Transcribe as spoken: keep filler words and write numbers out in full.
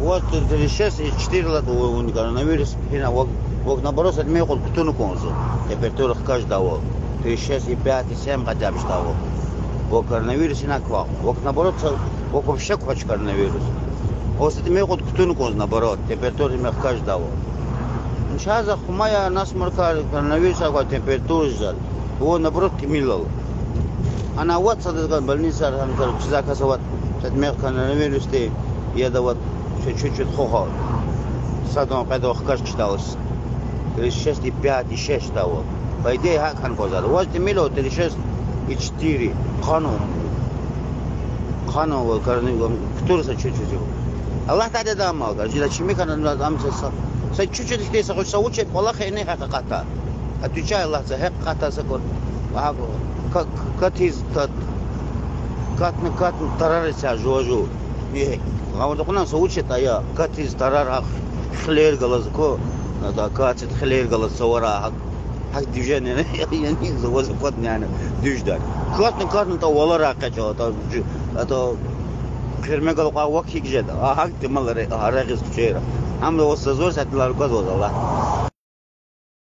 Вот тридцать шесть и четыре латӀа вун коронавирус, гьина вак, вак наоборот са тӀимил кьуд кутуна кӀанзава, температура хкаждайвал. Тридцать шесть и пять и семь хотя бы жедайвал. Вак коронавирус гьина квахь. Вак наоборот са, вак вообще квач коронавирус. Вак са тӀимил кьуд кутуна кӀанзава наоборот, температура гьина хкаждайвал. Чаз а хъумая насморкар, коронавирус аквай температура жезвай. Вун наоборот тӀимилал. Ана вад садазган больницар гьанкар чизакаса вад, са тӀимил коронавирусди, яда вад, чуть-чуть хвахьа. Садан къведа хкаж хъждалаз. Тридцать шесть и пять и шесть жедайвал. По идее, гьакӀ хьана кӀанзавайди. Ваз тӀимил ава тридцать шесть и четыре. Хъана. Хъана ва коронавирус, кутуна са чуть-чуть ава. Аллагь Таалади амал гар, жила чими хьана ам са, са, са чуть-чуть ихьтин са хуш са вуч я, кӀвалахни гьакъикъатда. Отвечаю, Аллагьдиз, гьакъикъатда са кӀвал. Ага, ка-, катиз, кат-, катна, катна тарариз я жува-жув. Э, гъавурда кьуна са вуч ятӀа я, катиз тарар гьахъ хилер галаз ку, ада катиз хилер галаз цавара гьахъ, гьахъ движение, яни за ваз кватна яна дуьжда. Катна, катна та валара къечӀ ала, та жу-, ата хирме гала кьван вак гьикӀ жеда, а гьахъ тӀимил ре-, а регъиз кучера. Амма ваз заз ваз гьатнилар кваз ваз Аллагь.